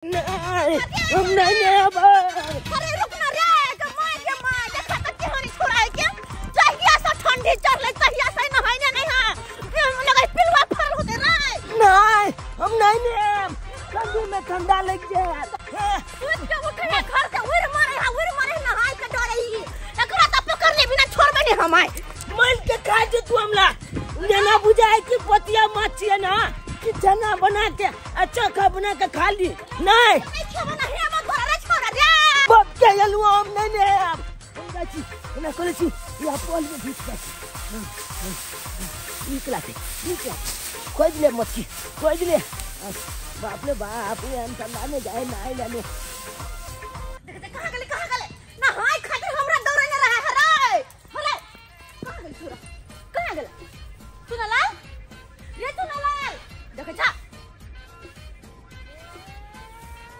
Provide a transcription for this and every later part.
नहीं हम नहीं अब। अरे रुक ना रे के मां देखा त केहन छोरा के जहिया से ठंडी चढ़ले तहिया से नहाइने नहीं हां लगे पिलवा फरल होते रे। नहीं हम नहीं ने ठंडी में ठंडा लग जाए। उठ के उठ रे घर से उड़ मारे हां उड़ मारे नहाय के डरे ही एकरा त पकड़ ले बिना छोड़बे नहीं हम आए मन के खा जे तू हमला जना बुझाए कि पतिया माछ छिए ना कि चना बना के अच्छा खा बना के खा ली। नहीं बाप के यलु हम नहीं ने हम जाइ छी हमरा करै छी या पोल में घुस जाइ छी। निकला थे निकला खोज ले मच्छी खोज ले। बाप रे बाप ये हम ठंडा में जाए नहाय ले। कहां गेले कहां गेले नहाय खातिर हमरा दौड़े न रहा है रे हरे कहां गेल छोरा कहां गेल चुनालाल रे चुनालाल देख जा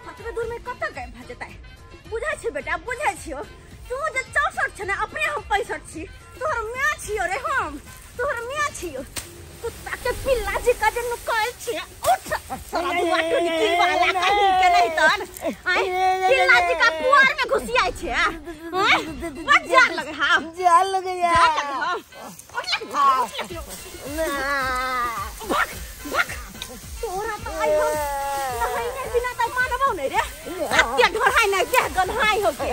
कतबे दूर में कत गए भ जेतै। बुझै छी बेटा बुझै छियो तू जे 64 छ ने अपने हम 65 छी तोहर my छियो रे हम तोहर my छियो कुत्ता के पिल्ला जी का जे नुकायल छी उठ सारा दुआ टोनी की वाला कहीं के नहीं तन आय पिल्ला जी का पुआर में घुसियाय छे आय बड़ जार लगे हां जार लगे यार जार लगे हां उठ लग उठ लग भाग भाग तोरा त आइ हम नहाइने बिना त मानबौ नै रे अत्य ढोराइ नै देह गन्हाइ हो के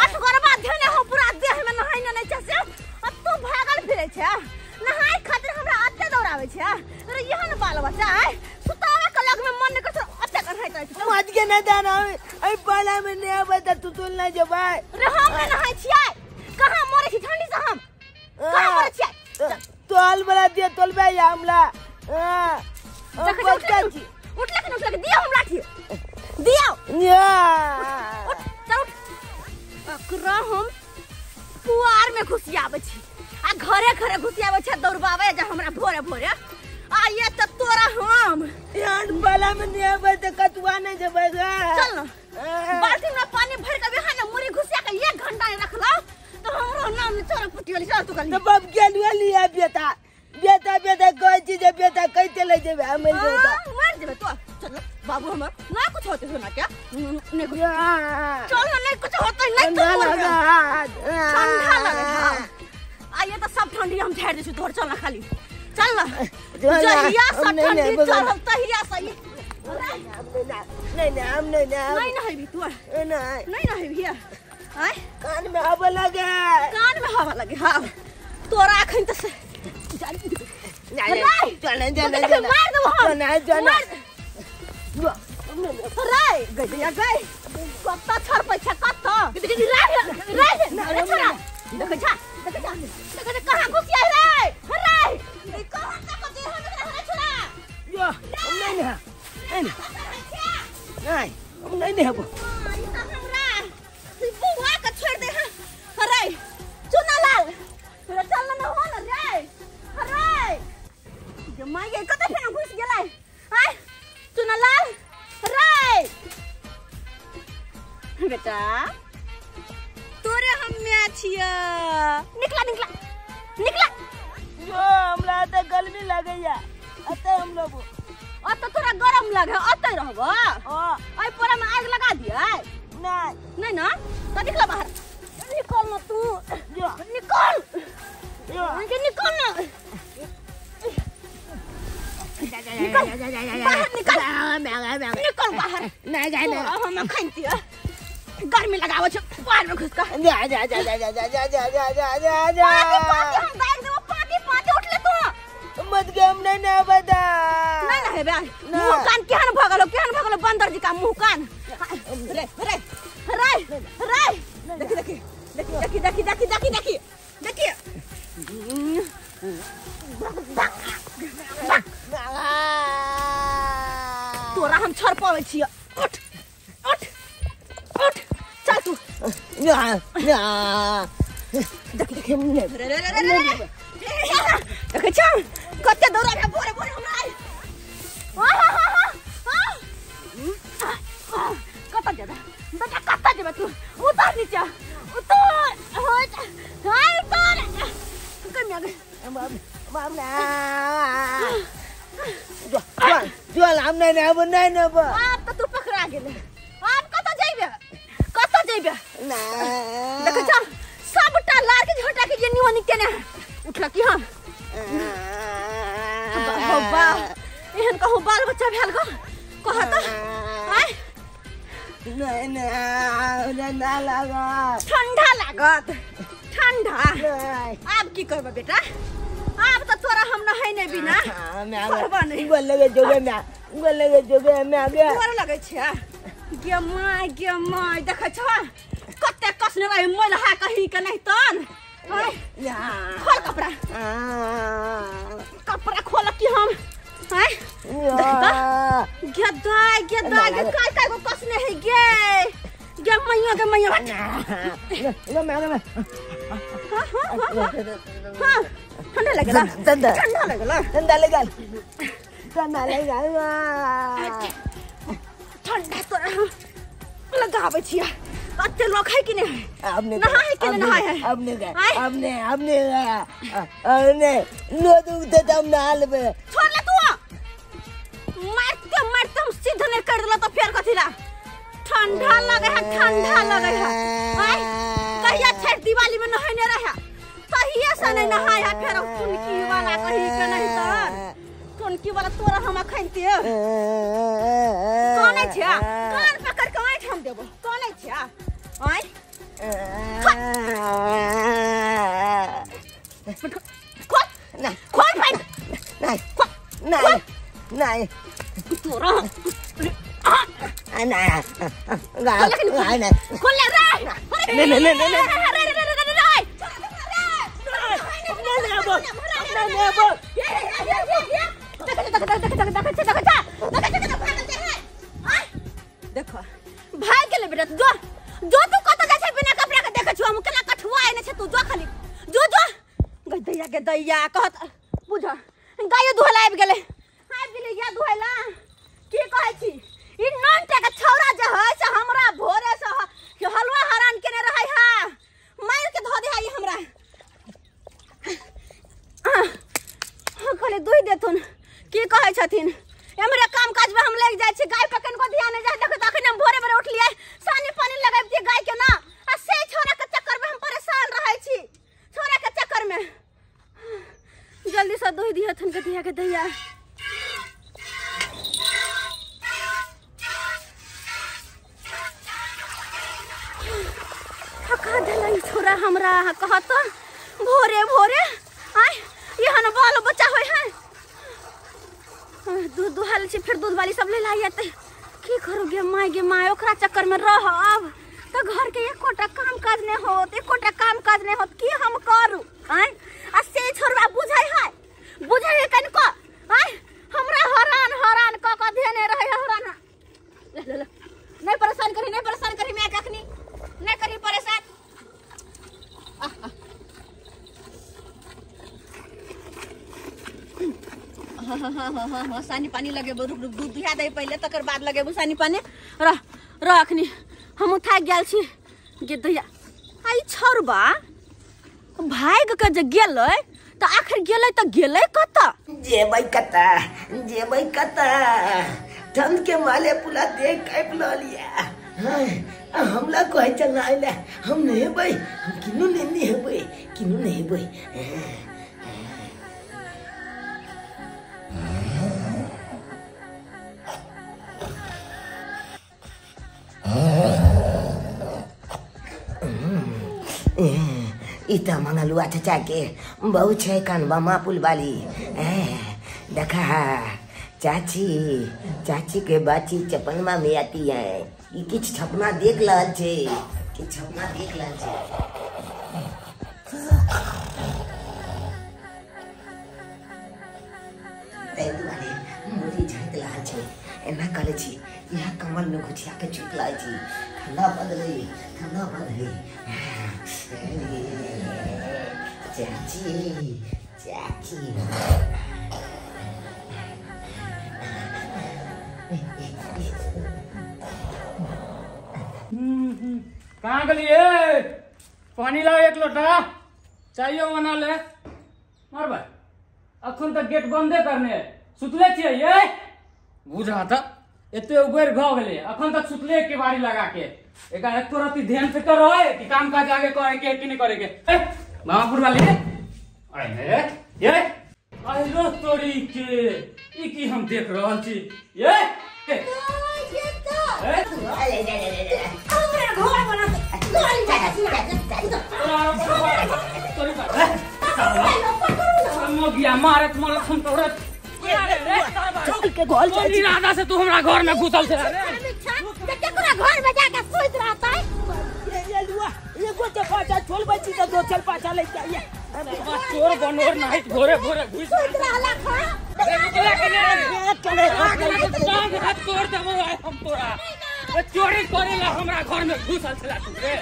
अठ गरबा धेने हो पूरा देह में नहाइने नै छै से आ तू भागल फिरै छै नहाय खातिर हमरा अत्य दौड़ाबै छै। अरे यहन बाल बच्चा आइ सुतावे के लग में मन नै करछ अत्य गन्हाइत रहै छै। मत के नै दाना ऐ पाला में नै आबै त तू तुल नै जेबै रे हम नै नहाय छियै कहां मरै छी ठंडी से हम कहां मरै छियै तोल वाला दे तोलबे या हमला। हां उठ लग उठ लग दियो हम लाठी दियो या उठ चल उठ अकरा हम पुआर में घुसियाबै छी आ घरे घरे घुसियाबै छै दौड़बाबै जे हमरा भोरे भोरे आ ये त तोरा हम यार बाला में नै आबै त कतुआ नै जेबै गे। चल न बाल्टी में पानी भर के बिहान मुरी घुसिया के 1 घंटा रखला तो हमरो नाम चोर पुटियल चल तू कल त बाप गेलु लिया बेटा बेटा बेटा कहै छी जे बेटा कैते ले जेबै हम मरि जेबै मर जेबै तो चल बाबू हमर ना कुछ होते सोना क्या नहीं कुछ चल ना नहीं कुछ होते नहीं तो ठंडा लगे हां आ ये तो सब ठंडी हम झाड़ दै छी तोहर चल ना खाली चल ना जहिया सब ठंडी चढ़ल तहिया सही नहीं नहीं हम नहीं नहीं नहेबी तू नहीं नहीं नहेबी आय कान में हवा लगे कान में हवा लगे हां तोरा अखन त चल चल चल मार दो हम चल चल रे गई गई कत्ता छर पैसा कत्ता रे रे रे छोरा देख जा देख जा देख जा कहां घुसिया रे रे कहां तक जे हम रे छोरा यो हम नहीं नहीं नहीं हम नहीं नहीं हबो ई त हमरा बुआ के छोड़ दे रे चुनालाल तोरा चल न हो न रे रे जे माई के कत फेन घुस गेलै आय चुनालाल रे बेटा तोरे हम my छिया निकला निकला निकला यो हमरा त गर्मी लगैया अते हम लोग अत तोरा गरम लगे अते रहबो हां ओइ पोरा में आग लगा दियै नहीं नहीं ना त निकला बाहर निकल न तू यो निकल यो के निकल न निकल बाहर निकल निकल बाहर नहीं जाए नहीं हम खनती गर्मी लगावे छ बाहर में घुस के जा जा जा जा जा जा जा जा जा जा जा पाती पाती हम दाग देबो पाती पाती उठ ले तू मत के हम नहीं ना बता नहीं ना हेबे मुंह कान केहन भगलो केहन भगलो बंदर जी का मुंह कान रे रे रे रे देखी देखी देखी देखी देखी देखी देखी देखी तोरा हम छड़ पावे छी उठ उठ उठ चल तू ना ना देख देख रे रे रे रे देख छ कते दौड़ा रे भोरे भोरे हमरा आई कत जेबे बेटा कत जेबे तू उतर नीचा उतर हो हाय उतर कमी आ गए बाप बाप ना जो जो हम नहीं नहीं नहीं। आप तो गेलै। आब कतऽ जइबे, कतऽ जइबे? देखै छ सबटा लार के झोटा के ये निओनी केने उठल की हम। हो बा एहन कहूँ बाल बच्चा भेल गो कह त आय नहीं नहीं ना लागत, ठंडा लागत, ठंडा। आब की करबे बेटा, आब त तोरा हम नहैने बिना करबा नहीं। गोल लगे जोगे मैं, गोल लगे जोगे मैं आगे गोर लगे छै गे my, गे my. देखै छ कते कसने रहे मैल हा कहीं के नहीं तन। खोल कपड़ा, कपड़ा खोल की हम आय गे दाय, गे दाय, गे काय काय को कसने है गे, गे मैया, गे मैया। लो मैं, लो मैं। हां हां हां ठंडा लगला, ठंडा ठंडा लगला, ठंडा लगल, ठंडा लगल, ठंडा तो लगाबै छियै। अते लोक है कि नहीं? नहाय कि नहीं नहाय है? अब नहीं गए, अब नहीं, अब नहीं अब नहीं नो दुखते तो हम नहा लेबे। छोड़ ले तू, मारते मारते हम सीध नहीं कर देला तो फेर कथी ला। ठंडा लगे है, ठंडा लगे है। आय कहिया छठ दिवाली में नहाय रहे तहिया से नहीं नहाय है। फेर टुनकी वाला कही के नहीं तर टुनकी वाला तोरा हम अखनते कानै छै, कान पकड़ के ऐठ हम देबो। कानै छै आय खोल ना, खोल भाई नहीं नहीं नहीं तोरा ना ना खोल ले रे। नहीं नहीं नहीं नहीं देखो भाग गेलै बेटा। जो जो तू कतऽ जाइ छै बिना कपड़ा के देखै छौ हम केना कठुआ आने छै। तू जो खाली जो जो गै दैया, गे दैया कहत बुझ गायो दुहला आबि गेलै, आबि गेलै या दुहला। की कहै छी ई ननटा के छौड़ा जे है से हमरा भोरे से हलवा हरान केने रहै है, मारि के धऽ दे है हमरा। कहले दुहि देथुन। की कहै छथिन एमरे काम काज में हम लग जाइ छी, गाय पर कनको ध्यान नहीं जाय। देखो त अखन हम भोरे भोरे उठलियै, सानी पानी लगैबतियै गाय के ना, आ से छोरा के चक्कर में हम परेशान रहै छी। छोरा के चक्कर में जल्दी से दुहि दिहथुन के धिया के दैया। थका देलै छोरा हमरा। कहत भोरे भोरे आय एहन बाल बच्चा होय है। दूध दुहाल छी फिर दूध वाली सब ले लाइए। की करू गे my, गे my ओकरा चक्कर में रह अब तो घर के एकोटा काम काज नहीं होत, एकोटा काम काज नहीं होत। की हम करू आय? आ से छोरबा बुझै है, बुझै है कनको आय हमरा हरान हरान क क धेने रहे हरान। ले ले ले नहीं परेशान करी, नहीं परेशान करी मैं कखनी नहीं करी परेशान। हाँ हाँ हाँ हाँ हाँ सानी पानी लगेबो। रुक रुक दूध दुहा दे पहले तकर बाद लगेबो सानी पानी। रह रह अखनी हम थाकि गेल छी गे दैया। आई छौरबा भागि के जे गेलै त आखिर गेलै त गेलै कतऽ? जेबै कतऽ, जेबै कतऽ? ठंड के माले पुला देख कापि ललिया। हमला कहै छै नहाय हम नहेबै, हम किनु नहि नहेबै, किनु नहेबै। ई त मंगलुआ चचा के बहु छै कनबमा पुल वाली। देखा चाची, चाची के बाची चपनमा में आती है। ई किछ छपना देख रहल छै, किछ छपना देख रहल छै। ताहि दुआरे मुड़ी झाँकि रहल छै। एना करै छी यहाँ कमल में घुसिया के छुट रहल छी। ठंडा बदलै, ठंडा बदलै। चाची, चाची कहाँ गेलिए? पानी लाओ एक लोटा, चाइयो बना ले। मार भाई अखन तक गेट बंदे करने है, सुतले छियै ये बुझा त एते उबेर भ गेलै अखन तक सुतले के बारी लगा के एका एको रति ध्यान से कर रहे कि काम काज आगे करे के कि नहीं करे के। ए मामापुर वाली आइ हे ये आइलो तोरी के ई की हम देख रहल छी ये ए हमरा घर बना गाड़ी जा तोरी मोगिया मारत मारत हम तोरा के गोल कोन इरादा से तू हमरा घर में घुसल छे रे केकरा घर में जाके सुत रहता है ये लुआ ये गोटे पाचा छोल बच्ची तो दो चल पाचा ले जाइए चोर बनोर नाइट भोरे भोरे घुस सुत रहला खा टांग हाथ तोड़ देबो आइ हम तोरा। चोरी करेला हमरा घर में घुसल छला तू रे।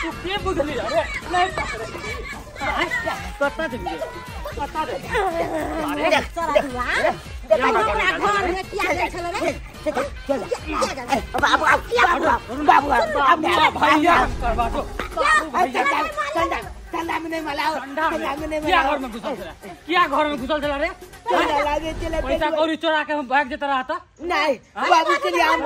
तू के बुझली रे नहीं पकड़े कत्ता देबी कत्ता दे अरे सारा दुआ हमरा घर में किया गेल छल रे। चल बाबू बाबू बाबू बाबू भैया करवा दो ठंडा ठंडा में नहीं मलाओ ठंडा में नहीं क्या घर में घुसल छला क्या घर में घुसल छला रे ठंडा लागे चले पैसा कौड़ी चोरा के हम भाग जेता रहता नहीं बाबू के लिए हम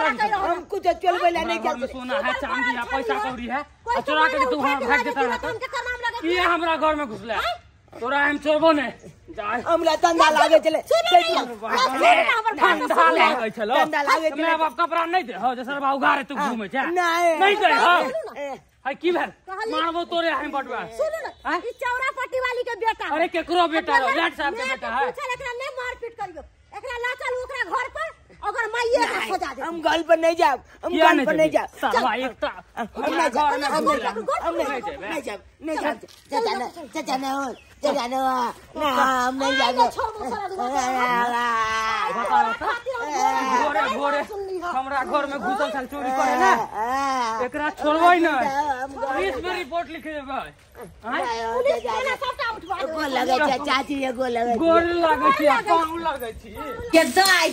कुछ चल बेला नहीं घर में सोना है चांदी है पैसा कौड़ी है और चोरा के तू वहां भाग जेता रहता किया हमरा घर में घुसला तोरा हम चोरबो ने जाय हमरा ठंडा लागे चले ठंडा लागे छलो ठंडा लागे मैं बाप कपड़ा नहीं दे हो जसर बाबू घरे तू घूमे छ नहीं नहीं दे हो हाय की भेल मारबो तोरे हम बटुआ सुन ना ई चौरा पट्टी वाली के बेटा अरे केकरो बेटा लाट साहब के बेटा है पूछल एकरा नहीं मारपीट करियो एकरा ला चल ओकरा घर पर अगर माइये के सजा दे हम घर पर नहीं जाब हम घर पर नहीं जाब साला एकटा हम नहीं जाब हम नहीं जाब नहीं जाब चाचा ना चाचा ना हो चाचा ना ना हम नहीं जाब भोरे भोरे हमरा घर में घुसल छल चोरी करे ना एकरा छोड़बै नै पुलिस में रिपोर्ट लिखे देबै। पुलिस थाना सबटा उठवा देबै। गोर लगै छै चाची गोर लगै गोर लगै छी पाँव लगै छी के दाय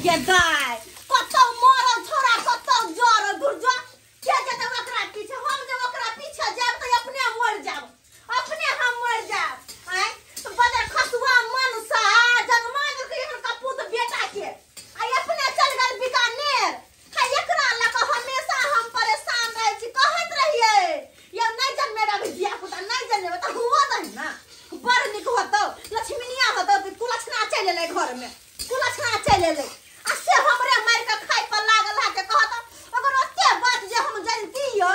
कतौ मरल छोरा कतौ जरल दुर्जा के जेतै ओकरा पीछे हम जब ओकरा पीछे जाब त अपने मर जाब अपने हम मर जाब। आय बदर खसुआ मनसा जन्मा देलकै एहन कपूत बेटा के आ अपने चल गेल बीकानेर। एकरा लऽ कऽ हमेशा हम परेशान रहै छी कहैत रहियै ये नहीं जन्मेगा अभी धिया पुता नहीं जन्मेगा तऽ हुआ दही ना बड़ नीक होतौ लक्ष्मीनिया होतौ कुलक्षणा चलि एलै घर में कुलक्षणा चलि एलै आ से हमरे मारि कऽ खाइ पर लागल है के कहत अगर ओते बात जे हम जनतियै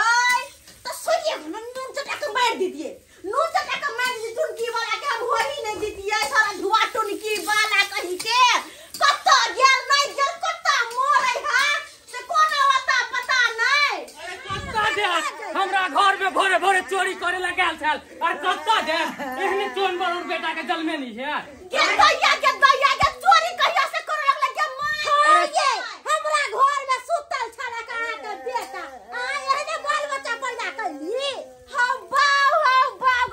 तऽ सोचिए नून चटा कऽ मारि दितियै नून चटा कऽ मारि दितियै टुनकी वाला के हम होही नहीं दितियै सारा धुआ टुनकी वाला कही के कतऽ गेल नहीं गेल कतऽ मरै है से कोनो अता पता नहीं। अरे कत्ता दे हमरा घर में भोरे भोरे चोरी करे ला गेल छल और कत्ता दे एहने चोर बरोर बेटा के जन्मे नहीं है के दैया के चोरी कहिया से करे लगला के मां ये हमरा घर में सुतल छल अहाँ के बेटा आ एहने बाल बच्चा पैदा कैली हम बाऊ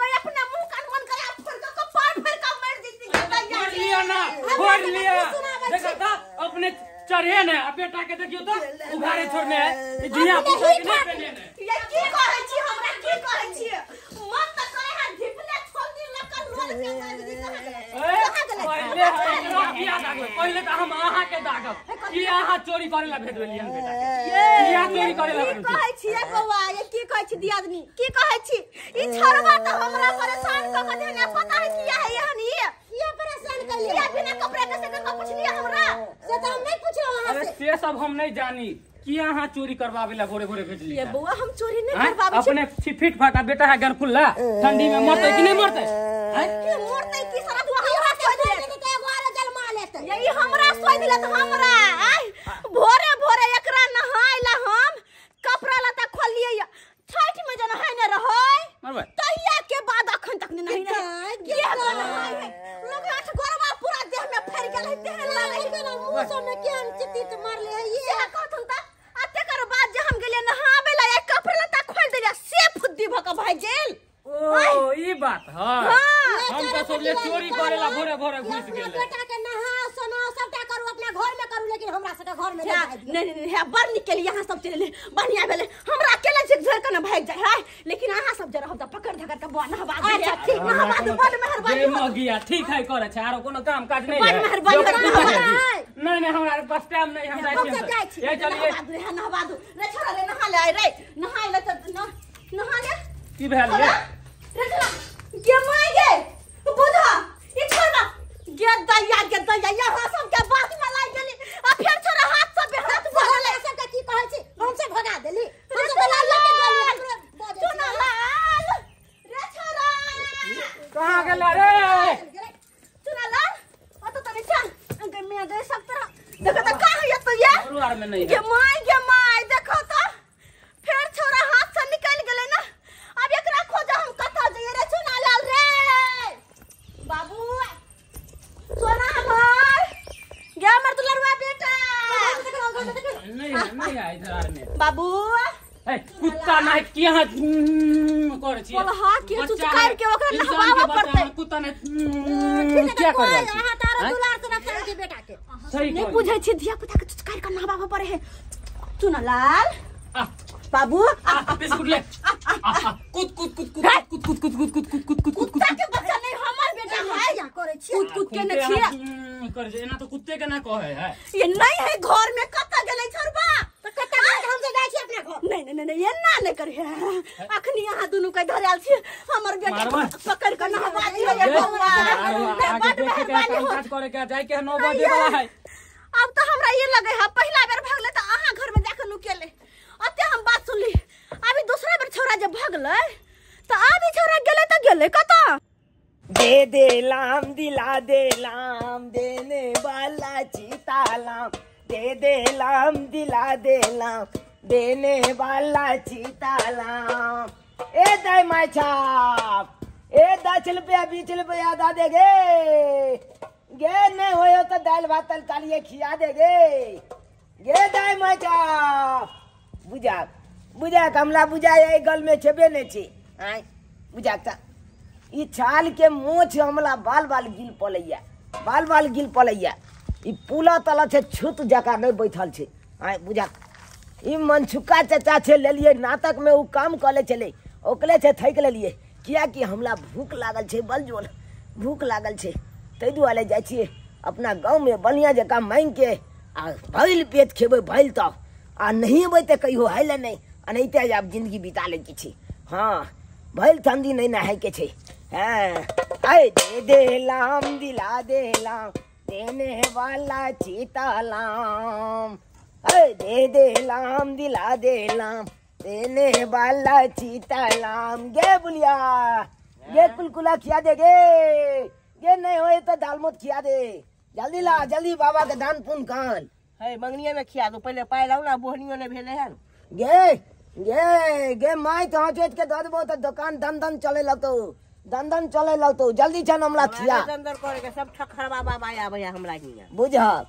गए अपना मुंह कान बंद करे फड़ के कपार फड़ के मार देती के दैया छोड़ लिया ना छोड़ लिया देखा था अपने चढ़े ने आ बेटा के देखियो तो उघारे छोड़ने है जिया पुता के नहीं पहने ने ये की कहै छी हमरा की कहै छी मन त करे है धिपले छोड़ लकल लोल के दाग दी कहां गेलै पहिले हमरा किया दागबै पहिले त हम अहाँ के दागब की अहाँ चोरी करे ला भेजलियन बेटा के किया चोरी करे ला की कहै छी बौआ ये की कहै छी दियादनी की कहै छी ई छोड़वा त हमरा परेशान क के देने पता है किया है एहन ई किया परेशान कैलिए किया बिना कपड़ा के से क पुछलिए हमरा से त हम नहीं पुछलौ अहाँ अरे से सब हम नहीं जानी किया अहाँ चोरी करवावे ला भोरे भोरे भेजली ये बौआ हम चोरी नहीं करवावे अपने फिट फाटा बेटा है गरकुल्ला ठंडी में मरतै कि नहीं मरतै के मरतै की सारा दुआ हमरा सोच देले के एगो आरो जन्मा लेतै यही हमरा सोच देले त हमरा भोरे भोरे एकरा नहाय ला हम कपड़ा लत्ता खोलिए छठ में जे नहाय ने रहै तहिया के बाद अखन तक नहीं नहाय के नहाय है लोग आठ गोरवा पूरा देह में फैल गेल है देह लागै है मुंह सब में केहन चितित मारले है ये कहथन त आ तेकर बाद जे हम गेलियै नहाबै ला कपड़ा लत्ता खोल देलियै से फुद्दी भ के भागि गेल। ओ ई बात है हम त सोचले चोरी करेला भोरे भोरे घुस गेल बेटा के नहा सोना सबटा करू अपना घर में करू लेकिन हमरा सबके घर में नहीं नहीं नहीं बड़ निकल यहाँ सब चले बढ़िया भेले हमरा अकेले झिक झोर के न भाग जाय है लेकिन अहाँ सब जरा हम पकड़ धकड़ के बा नहबा दे। अच्छा ठीक नहबा दे बड़ मेहरबानी जे मगिया ठीक है करे छै आरो कोनो काम काज नहीं बड़ है मेहरबानी नहीं नहीं हमरा पास टाइम नहीं हम जाय छी ये चलिए नहबा दे नहबा दे रे छोरा रे नहा ले रे नहा ले त नहा ले की भेल रे रे छोरा गे my गे बुझा ई छोरा गे दैया यहाँ सब के बात में लाग गेली आ फेर छोरा हाथ से हाथ भरल सब के की कहै छी हम से भगा देली हम से लाल के गेली चुना लाल रे छोरा कहां गेल रे चुना लाल ओ तो तने चल अंके में दे सब तरह देखो त का है तो ये परिवार में नहीं गे my देखो तो फेर छोरा हाथ से निकल गेले ना अब एकरा खोजा हम कत जाइए रे चुना लाल रे बाबू सोना हमार गे हमर दुलरुआ बेटा नहीं नहीं है इधर आर में बाबू ए कुत्ता ना की यहां करे छी बोल हां के चुचकार के ओकरा नहबावा पड़ते कुत्ता ने क्या कर रहल छी अहाँ तारा दुलार से रखै छी बेटा के सही नहीं बुझै छी धिया पुता के चुचकार के नहबावा पड़े है चुना लाल बाबू बिस्कुट ले कूद कूद कूद कूद कूद कूद कूद कूद कूद कूद कूद कूद कुत्ता के बच्चा नहीं हमर बेटा है या करै छी कूद कूद के न छिया कर जे एना तो कुत्ते के ना कहे है ये नहीं है घर में कत गेलै छोरबा त कत हम से जाइ छी अपना घर नहीं नहीं नहीं ये ना नहीं करे अखनी यहाँ दुनु के घर आयल छी हमर बेटा पकड़ के नहवा दियो ये बउआ आगे देखे के काम काज करे के जाय के 9 बजे वाला है। अब तो हमरा ये लगे है पहला बेर भगले त अहाँ घर में जाके नुकेले अते हम बात सुनली अभी दूसरा बेर छोरा जब भगले त अभी छोरा गेले त गेले कत दे दे लाम दिला दे लाम देने वाला चीता लाम दे दे लाम दिला दे लाम देने वाला चीता लाम ए दाई my छाप ए 10 रुपया 20 रुपया दा दे गे गे नहीं होयो तो दाल भात तरकारी खिया दे गे गे दाई my छाप बुझा बुझा कमला बुझा ये गल में छेबे नहीं छी आय बुझा ता ई छाल के मोछ हमला बाल बाल गिल पलैया बाल बाल गिल पलैया ई पुला तला छे छूत जका नहीं बैठल छे आय बुझा ई मनछुका चाचा छे लेलिए नाटक में उ काम कले चले ओकले छे थैक लेलिए किया कि हमला भूख लागल छे बलजोल भूख लागल छे तै दुआरे जाइ छियै अपना गाँव में बढ़िया जकाँ मांगि के आ भइल पेट खेबै भइल तऽ आ नहीं अबै तऽ कहियो है ले नहीं एनाहिते आब जिंदगी बिता लै के छै। हाँ भइल ठंडी नहीं नहाय के छै। हाँ आय दे दे लाम दिला दे लाम देने वाला चीता लाम अरे दे दे लाम दिला दे लाम देने वाला चीता लाम गे बुलिया गे कुलकुला खिया दे गे गे नहीं होए तो दाल मोत खिया दे जल्दी ला जल्दी बाबा के दान पुन कान है मंगनिया में खिया दो पहले पाय लाओ ना बोहनियो ने भेले हन गे गे गे my तो हाथ के दऽ देबो तो दुकान दन दन चले लगतो दन दन चले लगतो जल्दी छन हमरा खिया अंदर करे के सब ठखरवा बाबा आबै हमरा हिया बुझल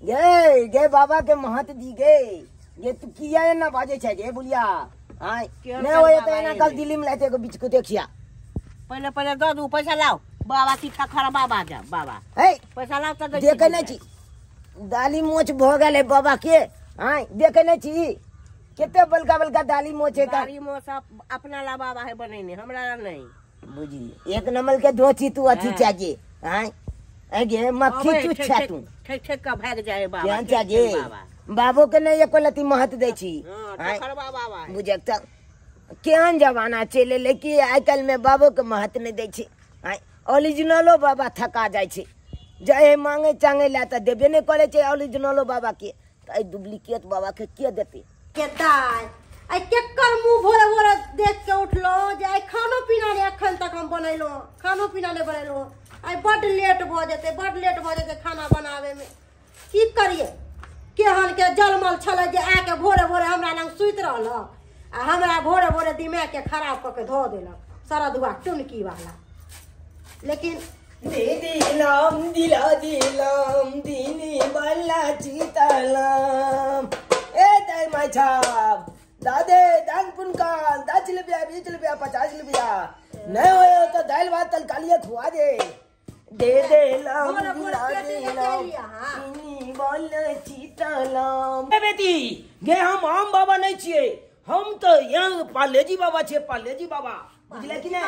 गे गे बाबा के महत दी गे गे तू किया ना बाजे छै गे बुलिया आय नहीं होए तो एना कल दिल्ली में लाते को बीच को देखिया पहले पहले दऽ दू पैसा लाओ बाबा की ठखरवा बाबा जा बाबा हे पैसा लाओ त देखे नै छी दाली मोच भ गेलै बाबा के आय देखे नै छी केते बलका बलका दाली मोच है दाली मोच अपना ला बाबा है बनेने हमरा ला नहीं बुझी एक नंबर के धोची तू अथी चाचे आय गे मक्खी चुच्छा तू ठेक ठेक का भाग जाए बाबा क्या चाचे बाबो के नहीं एको लती महत दै छी बुझक त केहन जमाना चलि एलै कि आइ काल्हि में बाबो के महत नहीं दै छी आय ओरिजिनलो बाबा थका जाइ छै जे मांगे चांगे ला त देबे नहीं करे छै ओरिजिनलो बाबा के त डुप्लीकेट बाबा के के देते के दाय आई केकर मुंह भोरे भोरे देख के उठलो जे आई खानो पीना नहीं अखन तक हम बनैलो खानो पीना नहीं बनैलो आई बड लेट भ जेतै बड लेट भ जेतै खाना बनावे में की करिए केहन के जलमल छलै जे आके भोरे भोरे हमरा लग सुति रहल आ हमरा भोरे भोरे दिमाग के खराब कऽ के धो देलक सरदुआ टुनकी वाला। लेकिन दे दिलाम दिला दिलाम दीनी वाला चीतालाम ए दाई my छाप दादे दान पुनकाल 10 रुपया 20 रुपया 50 रुपया नहीं होए तो दाल भात तरकारी खुआ दे दे दे लाम दिला दे लाम दीनी बोल चीतलम। ए बेटी गे हम आम बाबा नहीं छिए, हम तो यहाँ पालेजी बाबा छिए, पालेजी बाबा बुझले कि नहीं?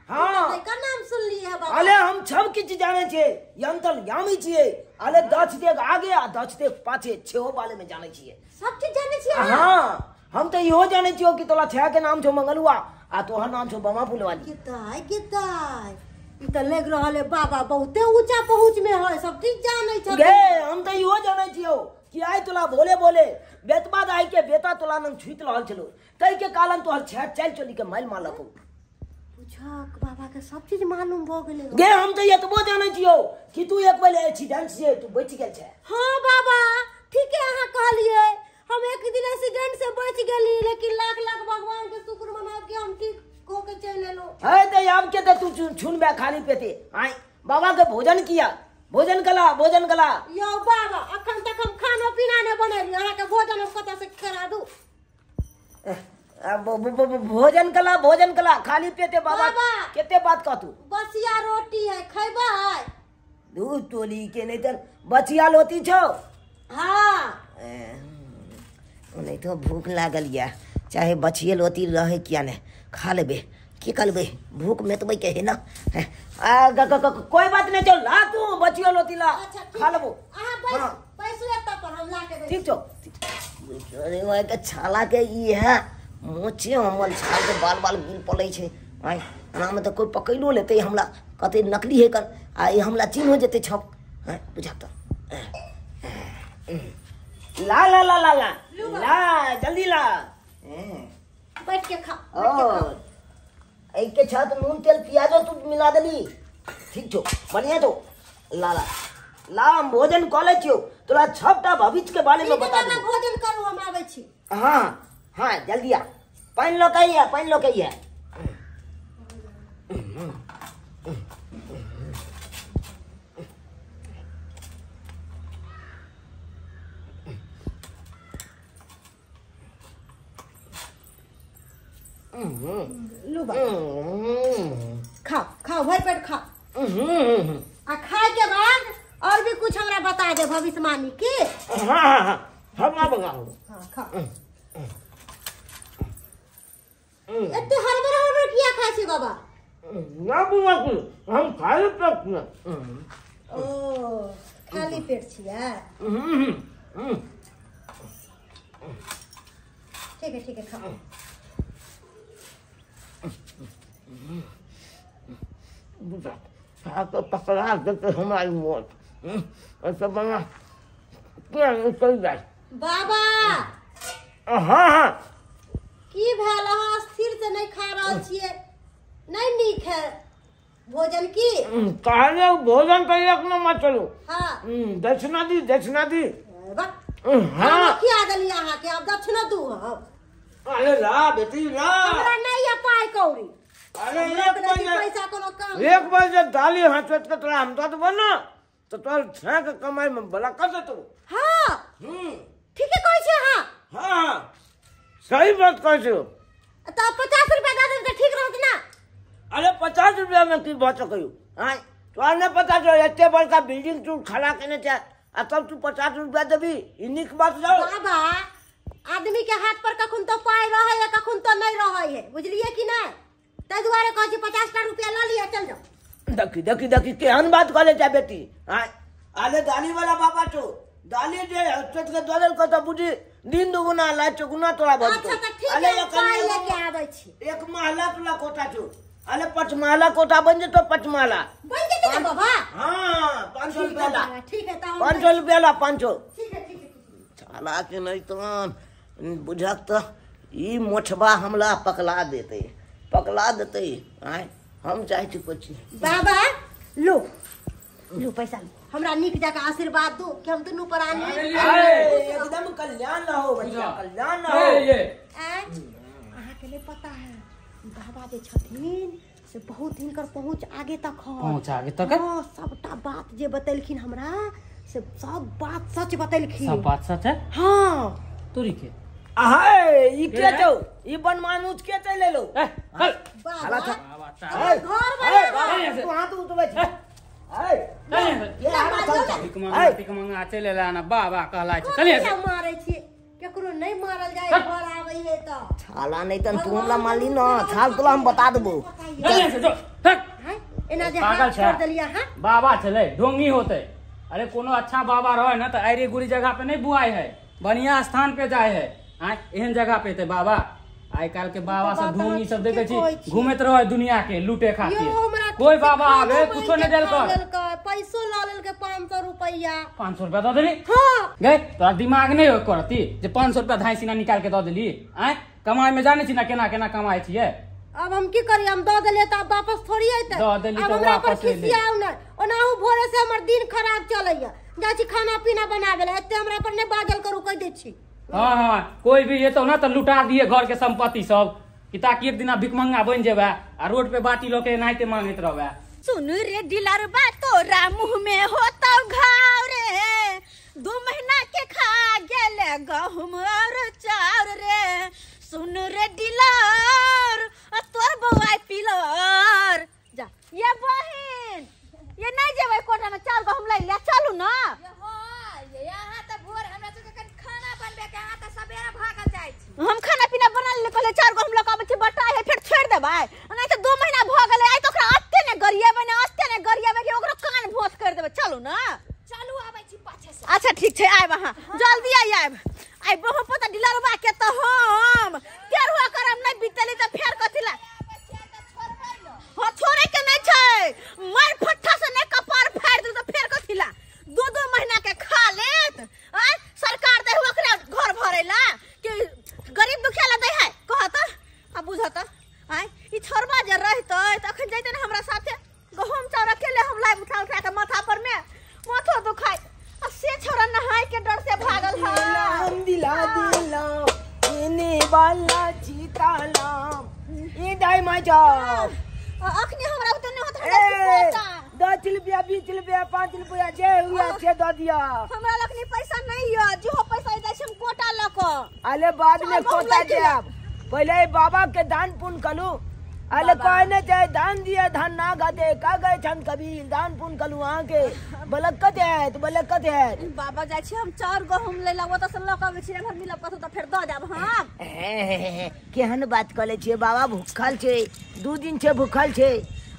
हाँ का नाम सुन लिए है बाबा। अरे हम सब किछ जाने छिए, यंतल यामी छिए, अरे 10 देख आगे आ 10 देख पाछे छेहो बाले में जाने छिए, सब चीज जाने छिए। हाँ हम तो इहो जाने छियो कि तोला छया के नाम छो मंगलुआ आ तोहर नाम छो बमा फुलवाली। किताय किताय ई त लग रहल है बाबा बहुते ऊंचा पहुंच में है, सब चीज जाने छ। गे हम तो इहो जाने छियो कि आइ तोला भोले बोले बेतबा दाई के बेटा तोला नंग छुइत रहल छलो, तई के कारण तोहर छया चल चली के माइल मालक हो। पूछक बाबा के सब चीज मालूम भ गेलै। गे हम तो एतबो जाने छियो कि तू एक बेर एक्सीडेंट से तू बच गेल छै। हां बाबा ठीक है अहाँ कहलिए, हम एक दिन एक्सीडेंट से बच गेली, लेकिन लाख लाख भगवान के शुक्र मनाब कि हम ठीक हो के चल एलो। है त आब के त तू छुनबे खाली पेटे आय बाबा के भोजन किया, भोजन कला, भोजन कला। यो बाबा अखन तक हम खानो पीना ने बनेली, अहाँ के भोजन हम कतऽ से करा दू? भोजन कला, भोजन कला खाली पेटे बाबा केते बात कह तू? बसिया रोटी है खैबा? दू टोली के नहीं त बचिया लोती छौ। हां नहीं तो भूख लागल या, चाहे बचिए लोती रहे किया ने खा लेबे, की करबे भूख मेटबै के है ना। कोई बात नहीं चल ला तू बचियो लोती ला। अच्छा, खा लेबो। अहाँ बैस बैसू एतऽ पर हम ला के दै। ठीक छौ। अरे ओए के छाला के ई है मोचे हमर छाल के बाल बाल गिर पड़ै छै। आय एना में तऽ कोई पकड़िलो लेतै हमरा, कहतै नकली है कर, आ ई हमरा चिन्ह हो जेतै छप। हैं बुझा तऽ ला ला ला ला ला ला जल्दी ला, बैठ के खा, बैठ के खा। एक के छत नून तेल प्याजो तू मिला देली, ठीक छो बढ़िया छो। ला ला ला हम भोजन कऽ लै छियौ, तोरा छबटा भविष्य के बारे में बता देबो। भोजन करू हम आबै छी। हाँ हाँ जल्दी आ, पानि लऽ के अइहे, पानि लऽ के अइहे। लू बाबा खाओ खाओ भर पेट खाओ, आ खाए के बाद और भी कुछ हमरा बता दे भविष्यवाणी की। हाँ हाँ हाँ हम बताओ। हाँ खाओ। एते हड़बड़ हड़बड़ किया खाइ छी बाबा? ना बुआ कुछ हम खाली पेट में। ओ खाली पेट छियै? ठीक है ठीक है खाओ। पकड़ा देते हमारी मौत ऐसा बना क्या निकल जाए बाबा। हाँ हाँ की भेल अहाँ स्थिर से नहीं खा रहल छियै? नहीं नीक है भोजन की? कहले भोजन करिए अपना मत चलो। हाँ दक्षिणा दी, दक्षिणा दी। हाँ खिया देलियै अहाँ के, अब दक्षिणा दू हम। अरे ला बेटी ला, हमरा नहीं है पाई कौड़ी। अरे पैसा कोनो काम एक बार जब दाली हाथ के तोरा हम दऽ देबो ना तो तोहर छा के कमाई में भला कर देतो। हाँ ठीके कहै छी अहाँ। हाँ सही बात कहै छी। तऽ 50 रुपया दऽ देब तऽ ठीक रहत ना? अरे 50 रुपया में की भऽ सकैयो? आँय तोरा नहि पता छौ एते बड़का बिल्डिंग तू खड़ा केने छै आ तब तू 50 रुपया देबी, ई नीक बात छौ? बाबा आदमी के हाथ पर कखन तो पाई रहे है कखन तो नहीं रहे है, बुझलिए कि नहीं? ताहि दुआरे कहै छी 50 रुपया लऽ लिअ चल जाओ। देखी देखी देखी केहन बात कहले छै बेटी। आँय अरे दाली वाला बाबा छौ, दाली जे हस्ते के दऽ देलकौ तऽ बुझी दिन दुगुना लाइ चौगुना तोरा भऽ जेतौ। अच्छा तऽ ठीक है, पाई लेके आबै छी। एक महला तोरा कोठा छौ, अरे पचमहला कोठा बन जेतौ, पचमहला बन जेतै ना बाबा? हाँ 500 रुपया ला। ठीक है तऽ 500 रुपया ला, 500। ठीक है ठीक है। साला के नहीं तो बुझक तऽ ई मोछबा हमला पकड़ा देतै, पकड़ा देतै। आँय हम चाहै छी कुछ। बाबा लो लो पैसा लो, हमरा नीक जकाँ आशीर्वाद दू कि हम दुनू प्राणी एकदम कल्याण न हो बच्चा, कल्याण न हो। अहाँके नहीं पता है बाबा जे छथिन से बहुत हिनकर पहुँच आगे तक है। पहुँच आगे तक? हाँ सबटा बात जे बतेलखिन हमरा से सब बात सच बतेलखिन। सब बात सच है? हाँ तोरी के अहे ई के छौ, ई बनमानुष के चलि एलौ? ए चल बाबा घर बना तू हाथ उठबै छी। चल मंगा चले ला बाबा कहला छै। चलिए मारै छी केकरो नहीं मारल जाय घर आबै है त छाला नहीं तन तू हमरा मारली न छाल तोला हम बता देबो। चलिए से जो हट एना जे हाथ छोड़ देलिया। हां बाबा छले ढोंगी होते। अरे कोनो अच्छा बाबा रहे ना त आइरे गुरी जगह पे नहीं बुआई है, बढ़िया स्थान पे जाए है। हां एहन जगह पे ते बाबा आइ काल के बाबा सब ढोंगी सब देखे छी घूमत रहे दुनिया के लूटे खातिर। कोई बाबा आवे कुछो नहीं देल कर, पैसो ल लेल के 500 रुपया। 500 रुपया the देली। हां गए तोरा दिमाग नहीं हो करती जे 500 रुपया धाई सीना निकाल के the देली। आय कमाई में जाने छी ना केना केना कमाई छिए। अब हम की करी, हम the देलिए त अब वापस थोड़ी आइते। The देली अब त हमरा पर वापस एले। खिसियाउ नै, ओनाहु भोरे से हमर दिन खराब चलैया, जाइ छी खाना पीना बनावे ला, एते हमरा पर नहीं बाजल करू कह दै छी। हाँ हाँ कोई भी ये तो ना तो लुटा दिए घर के संपत्ति सब कि ताकि एक दिन भिखमंगा बन जेबे आ रोड पे बाटी लके एनाहिते मांगैत रहबे। सुन रे डिलरबा तोरा मुंह में होतौ घाव रे, 2 महीना के खा गेल गहूम और चाउर रे। सुन रे डिलर तोर बौआ पिलर जा। ये बहिन ये नहीं जेबै कोटा में चाउर गहूम लै ले चलू ना। हम खाना पीना बना ले कहले चार गो हम लग आबै छी बटाइ है फेर छोड़ देबै, नहीं त 2 महीना भ गेलै आइ त ओकरा अस्ते ने गरिएबै ने अस्ते ने गरिएबै कि ओकरो कान भोस कर देबै। चलू ना चलू आबै छी पाछे से। अच्छा ठीक छै आयब अहाँ जल्दी आयब। आइ बहु पता डिलरबा के त हम तेरहुआ करम नहीं बीतली त फेर कथि ला। हां छोड़े के नहीं छै, मार फट्ठा से ने कपार फाड़ दू त फेर कथि ला। 2-2 महीना के खा लेत आ सरकार दे ओकरा घर भरेला कि गरीब दुखिया ला दै है कहत आ बुझत। आय ई छोरबा जे रहतै त अखन जइते ने हमरा साथे गहूम चाउर अकेले हम लाइब उठा उठा के माथा पर में माथो दुखाय आ से छोरा नहाय के डर से भागल है। हम दिला दिला इने वाला चीतालाम ई दाई मा जाओ अखनी हमरा उते नै होत हमरा 10 रुपया 20 रुपया 5 रुपया जे हुआ से the दिया। हमरा लखनी पैसा नहीं है, जो पैसा दै छै हम कोटा ल क। अरे बाद में कोटा देब, पहले बाबा के दान पुण्य कलू। अरे कहने चाहे दान दिया धान ना गदे का गए छन कबीर दान पुण्य कलू अहाँ के बलकत है तो बलकत है। बाबा जाइ छी हम चार गहूम ले लाबो त से ल क आबै छी घर मिलब कतौ त फेर the देब हम। केहन बात कले छियै बाबा, भूखल छै 2 दिन छै भूखल छै।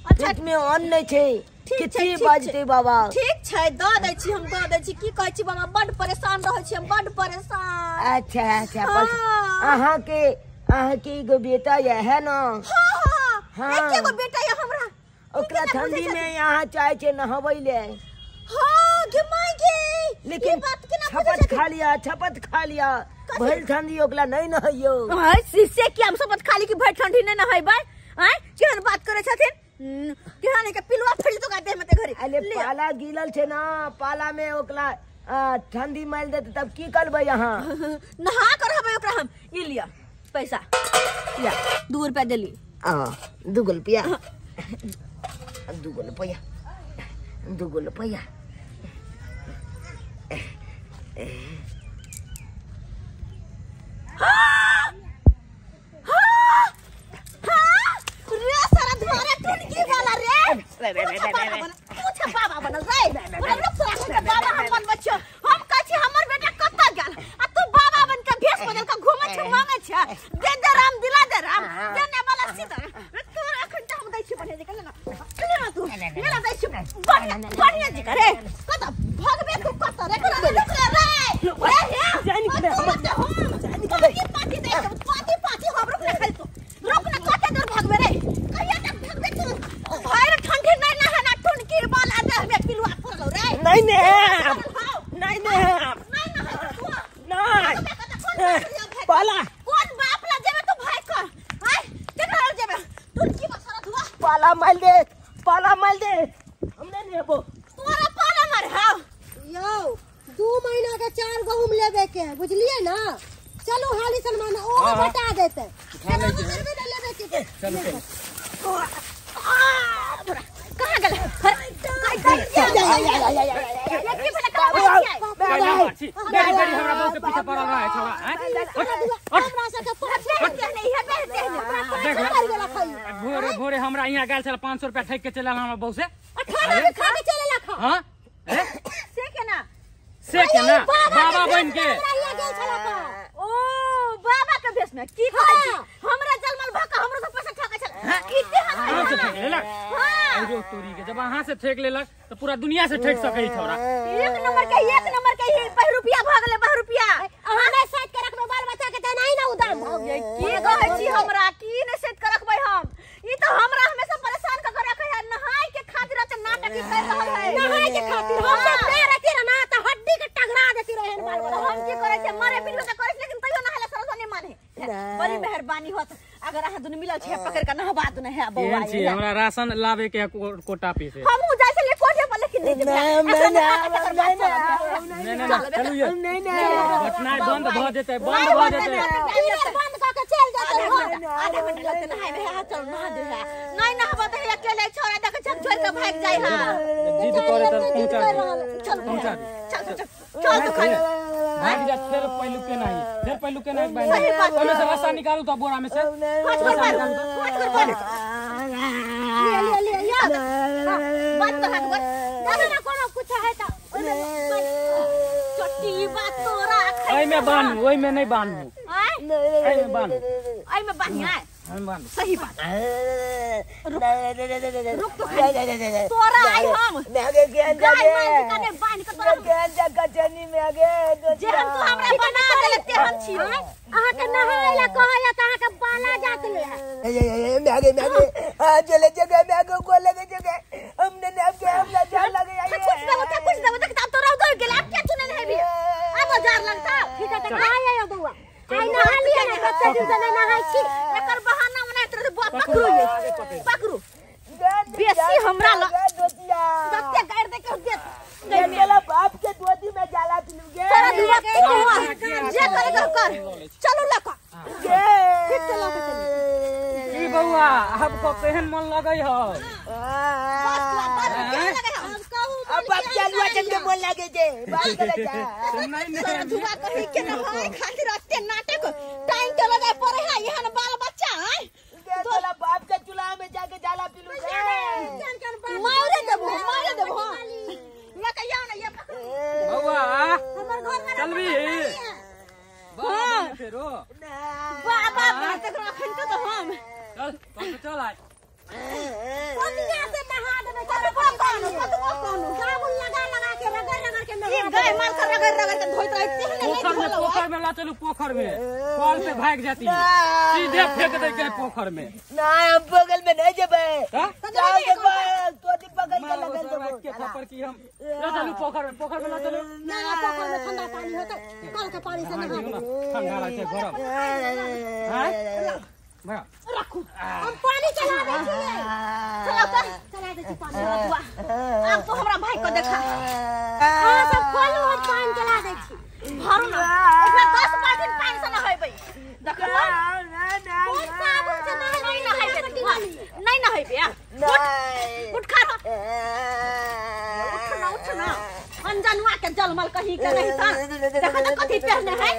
अच्छा पेट में अन्न नहीं छै कितनी बाजते बाबा। ठीक छै the दै छी हम the दै छी। की कहै छी बाबा बड परेशान रहै छी हम बड परेशान। अच्छा अच्छा अहाँ के एगो बेटा ये है ना। हां हां एके गो बेटा ये हमरा, ओकरा ठंडी में यहाँ चाहे छे नहबै ले। हां गे माय गे, लेकिन छपत खा लिया छपत खा लिया भइल ठंडी ओकरा नहीं नहैयो। हां से की हम छपत खा ली कि भइल ठंडी नहीं नहैबै? आय केहन बात करै छथिन केहन के पिलुआ फैल तो देह में ते घरे। अरे पाला गिलल छे ना, पाला में ओकरा ठंडी मार देते तब की करबै यहाँ? नहा कर रहबै ओकरा हम। ई लिया पैसा लिया 2 रुपया देली। आ 2 रुपया 2 रुपया 2 रुपया। रे सारा धोरा टुनकी वाला रे पूछ बाबा बनल रे बाबा हम बनबै छियौ। हम कहै छी हमर बेटा कतऽ गेल आ तू बाबा बन के भेष बदल के घूमै छ मांगै छ। दे दे राम दिला दे राम देने वाला सीधा तोरा अखन त हम दै छी बढ़िया जकाँ। ले ना तू ले ना दै छी बढ़िया बढ़िया जकाँ रे। कतऽ भगबे तू कतऽ रे रे रे रे जाय निकले हम पाती पाती दै छी पाती पाती हम रुक ना खाली तू रुक ना कते दूर भगबे रे कहिया तक भगबे तू? भाई रे ठंडी नहीं नहाना टुनकी वाला देह में पिलुआ फरलो रे। नहीं नहीं नहीं नहीं नहीं पाला कौन बाप ला जेबे तू भाई कर आय केकरा लग जेबे टुनकी बसरा धुआ पाला मार दे पाला मार दे हमने नहीं हेबो तोरा पाला मार। हां यौ 2 महीना के 4 गहूम लेबे के है बुझलिए ना। चलो हाली सलमान ओ बटा देते चलो लेबे के। चलो कहां गेल? कैला मारछी बेरी बेरी हमरा बहू के पीछे पड़ल रहे छौड़ा हमरा सबके पाछे नहीं है बेटे देख भोरे भोरे हमरा यहाँ गेल छल 500 रुपया ठक के चलल हमरा बहू से खाना भी खा के चलेला खा। हां से केना से केना बाबा बन के ओ बाबा के भेष में की कहै छी हमरा जलमल भक हमरो से पैसा ठकै छल इते अहाँ से ठेक लेलक। हां अरे तोरी के जब अहाँ से ठेक लेलक तो पूरा दुनिया से ठेक सकै छौड़ा। एक नंबर के ही 20 रुपया भ गेलै 20 रुपया। अहाँ नै साइड के रखबै बाल बच्चा के त नहीं ना उदाम भ गेलै। की कहै छी हमरा की नै सेट के रखबै हम ई त हमरा हमेशा परेशान क के रखै है नहाय के खातिर त नाटक ही कर रहल है। नहाय के खातिर हम सब पैर रहती रह ना त हड्डी के टगरा देती रहे बाल बच्चा। हम की करै छै मरे बिनु त करै लेकिन तैयो नहाय सरस नहीं माने। बड़ी मेहरबानी होत अगर अहाँ दुनु मिलल छै पकड़ के नहबा दुनु है बौआ। छी हमरा राशन लावे के कोटा पे से हमहु जाय छलिए कोठे पर लेकिन नहीं जेबै। नहीं नहीं चलू ये नहीं नहीं घटना बंद भ जेतै बंद भ जेतै बंद क के चल जेतै। आधा घंटा लगतै नहाय में है चल नहा दे है नहीं नहबा त अकेले छोड़ा देख छक छोड़ के भाग जाय है। जिद करे त पहुंचा दे चल पहुंचा दे चल चल चल तो खाली भाग जा फिर पहलू के नहीं फिर पहलू के नहीं बांध ओमे से रस्सा निकालू तो बोरा में से हाथ कर मार हाथ कर मार ले ले ले याद बात तो हाथ कर दादा ना कोनो कुछ है त ओमे चट्टी बात तोरा ओय में बांधू ओय में नहीं बांधू ओय में बांधू ओय में बांधिया हम बांधू सही बात रुक तो तोरा आई हम गाय मार के बांध के तोरा जे हम तो हमरा बना देले ते हम छी अहाँ के नहाय ला कहया त अहाँ के बाला जात ले ए मैगे मैगे हां चले जगह मैगे को लगे जगह हमने ने आपके हमला जान लगे आई कुछ देबो त कुछ देबो त अब तोरा उधर गेल अब के चुने नहीं भी अब जार लगता ठीक है त आय आय बौआ आई नहा लिया ना कते दिन से नहीं नहाय छी एकर बहाना बनाइत रहे बुआ पकड़ू ये पकड़ू बेसी हमरा ल दत्ते गाड़ दे के दे मेरा बाप के धोती में जाला पिलू गे सारा दुआ के जे करे कर कर चलू लका फिर चला के चलू की बौआ अब को केहन मन लगै हो अब बाप चलुआ चल के मन लागे जे बात करे जा नहीं नहीं सारा दुआ कही के नहाय खातिर अत्ते नाटक टाइम चला जाय पड़े है यहां बाल बच्चा है तोला बाप के चूल्हा में जाके जाला पिलू गे मारे देबो मारे देबो लका याओ ना ये पकड़ू बौआ हमर घर में चलबी हां फेरो बाबा बात अखन के तो हम चल चल चल आज पनिया से नहा देबे चल कौनो कतबो कौनो साबुन लगा लगा के रगड़ रगड़ के नहा ई गाय माल के रगड़ रगड़ के धोइत रहत पोखर में पोखर में ला चलू पोखर में कल पे भाग जाती है सीधे फेंक दे के पोखर में ना हम बगल में नहीं जेबे जाओ के तोती पकड़ के लगल देबो के थप्पड़ की हम ला चलू पोखर में ला चलू ना ना पोखर में ठंडा पानी होतै कल के पानी से नहा देबे ठंडा रहते गरम हां भैया रखू हम पानी चला दै छी चला त चला दै छी पानी अब तो हमरा भाई को देखा अहाँ सब खोलू हम पानी चला दै छी भरू ना एकरा 10 बाल्टी पानी से नहेबै देखलो कोन साबुन से नहीं नहेबै नहीं नहेबै उठ उठ खा उठ ना उठ ना अनजानुआ के जलमल कहीं के नहीं था देखा ना कथी पहने है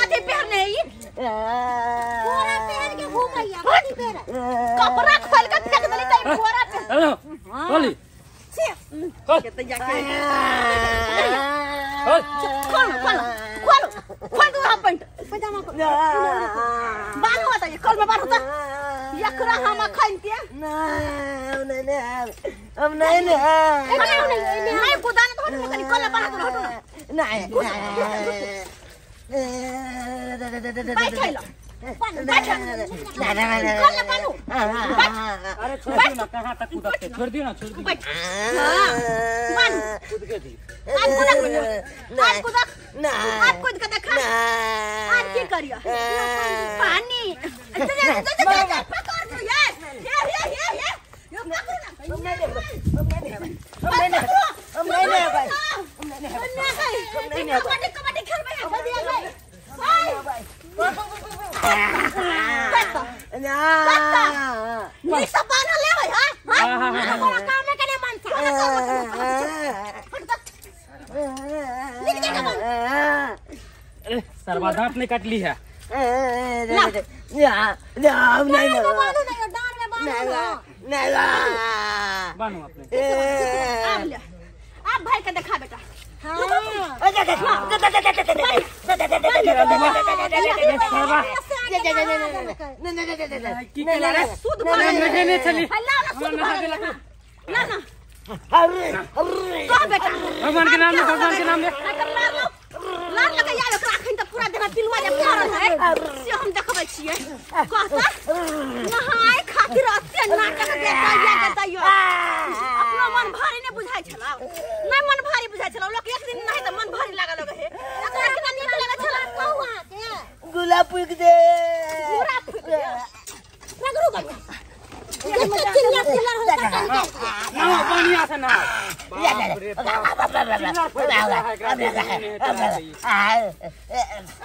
कथी पहने है ई बोरा पहन के घूमैया कथी पहने कपड़ा खोल के फेंक देली त बोरा पहन हेलो बोली छी के त जाके खोल खोल खोल खोल दू हम पैंट पजामा को बाल होता ये कल में बाल होता एकरा हम अखन के ना नहीं नहीं हम नहीं नहीं नहीं गोदान तो हटो कनी कल में बाल हटो ना नहीं बैठ लो बैठ कल में बालू अरे छोड़ दियो ना कहां तक कूदते छोड़ दियो ना छोड़ दियो बैठ हां बालू कूद के दी आज कूदक आज कूदक ना आज कूद के देखा आज की करियो पानी चल चल चल पकड़ दो यार ये ये ये ये यो पकड़ ना हम नहीं हम नहीं हम नहीं नहीं भाई हम नहीं हम नहीं नहीं कबड्डी कबड्डी खेलबे भाई ना नी सब बान्ह ले भाई हां हां बड़ा काम है कने मन से निक सरवा दांत नहीं काटली है ना ना नहीं बांधू नहीं डांड में बांधू ना ना बांधू अपने आब ले आब भाई के देखा बेटा भगवान के नाम ले भगवान के नाम ले लार लगे यार ओकरा अखन त पूरा देह पिलुआ जे पड़ल है से हम देखबै छियै कहता नहाय खातिर अते नाटक देखैया के तैयो अपनो मन भारी नै बुझाइ छला नै मन भारी बुझाइ छला लोक एक दिन नहाय त मन भारी लागल लगे हे एकरा केना नीक लागल छला कहू अहाँ के गुलाब फूक दे पूरा फूक दे रगड़ू बढ़िया चिल्ला चिल्ला हो ना बढ़िया से ना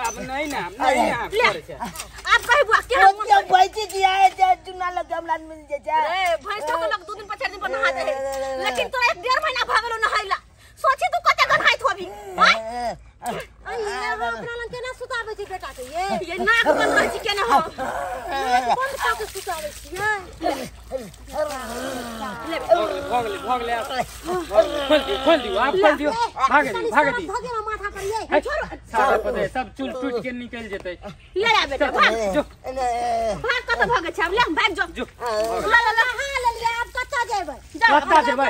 अब नहीं ना नहीं ना आप कहे बुआ के हम भैंसी दिया है चुना लग गमला मिल जाए रे भैंस तो लोग 2 दिन पर 4 दिन पर नहा दे लेकिन तोरा एक 1.5 महीना भागलो नहाइला सोची तू कते गन्हाइत होबी हां अइये अपना लंग केना सुताबै छी बेटा के ये नाक बंद रहै छी केना हो बंद कऽ के सुताबै छियै भऽ गेलै खोल दियो आप खोल दियो भागे दियो भागे दियो भऽ गेल माथा पर ये छोड़ो सारा पते सब चूल टूट के निकल जेतै ले आ बेटा भाग जो भाग कत भागे छै ले भाग जो जो ला ला ला हां ले लिया अब कत जेबै कत जेबै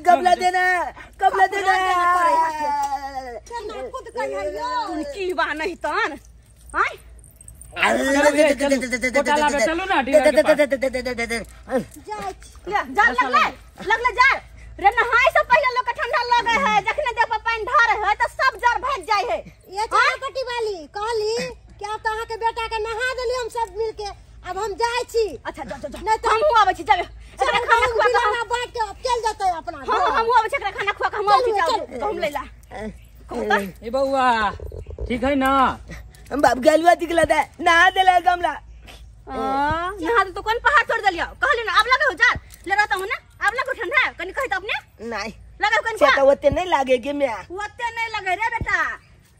गमला देना गमला देना केना खुद कहियो तुन की बा नहीं तन हां चलो ना डीलर के पास जाय ले जा लगले लगले जा रे नहाय से पहले लोग के ठंडा लगे है जखने देह पर पानी ढारे है त सब जर भाग जाय है ये चारपट्टी वाली कहली कि अब त अहाँ के बेटा के नहा देली हम सब मिल के अब हम जाय छी अच्छा जा जा नहीं तो हमहू आबै छी जाबे एकरा खाना खुआ के हम बांट के अब चल जतै अपना हां हमहू आबै छी एकरा खाना खुआ के हम आबै छी जाओ हम लैला कहता ए बउआ ठीक है ना हम बाप गलुआ दिखला दे नहा देला गमला नहा दे तो कोन पहाड़ तोड़ देलियो कहली ना अब लगे हो जा ले रहता हूं ना अब लगो ठंडा कनी कहि त अपने नहीं लगे कनी से तो ओते नहीं लागे के मैं ओते नहीं लगे रे बेटा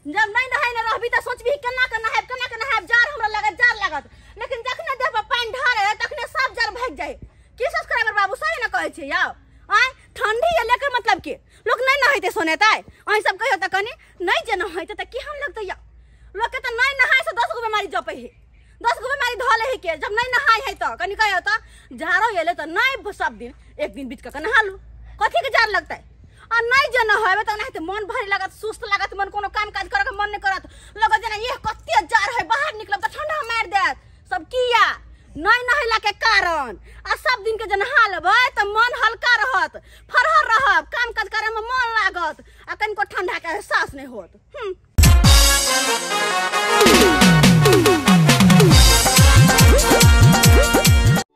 जब नहीं नहाय न रहबी त सोचबी केना के नहायब केना के नहायब जार हमरा लगे जार लागत लेकिन जखने देह पर पानी ढारे तखने सब जार भाग जाए की सब्सक्राइबर बाबू सही न कहै छै याओ आय ठंडी ये लेकर मतलब के लोग नहीं नहाइते सोनेतै अहीं सब कहियो त कनी नहीं जे नहाइते त की हम लगतै या लोग के त नहीं नहाय से 10 गो बीमारी जपै है 10 गो बीमारी धले है के जब नहीं नहाय है त कनी कहियो त झारो एले त नहीं सब दिन एक दिन बीच के नहा लू कथी के जार लगतै आ नहीं जे नहाबे त नहाइते मन भारी लागत सुस्त लागत मन कोनो काम काज करे के मन नहीं करत लगत जेना ये कते जार है बाहर निकलब त ठंडा मार देत सब किया नहीं नहैला के कारण आ सब दिन के जे नहा लेबै त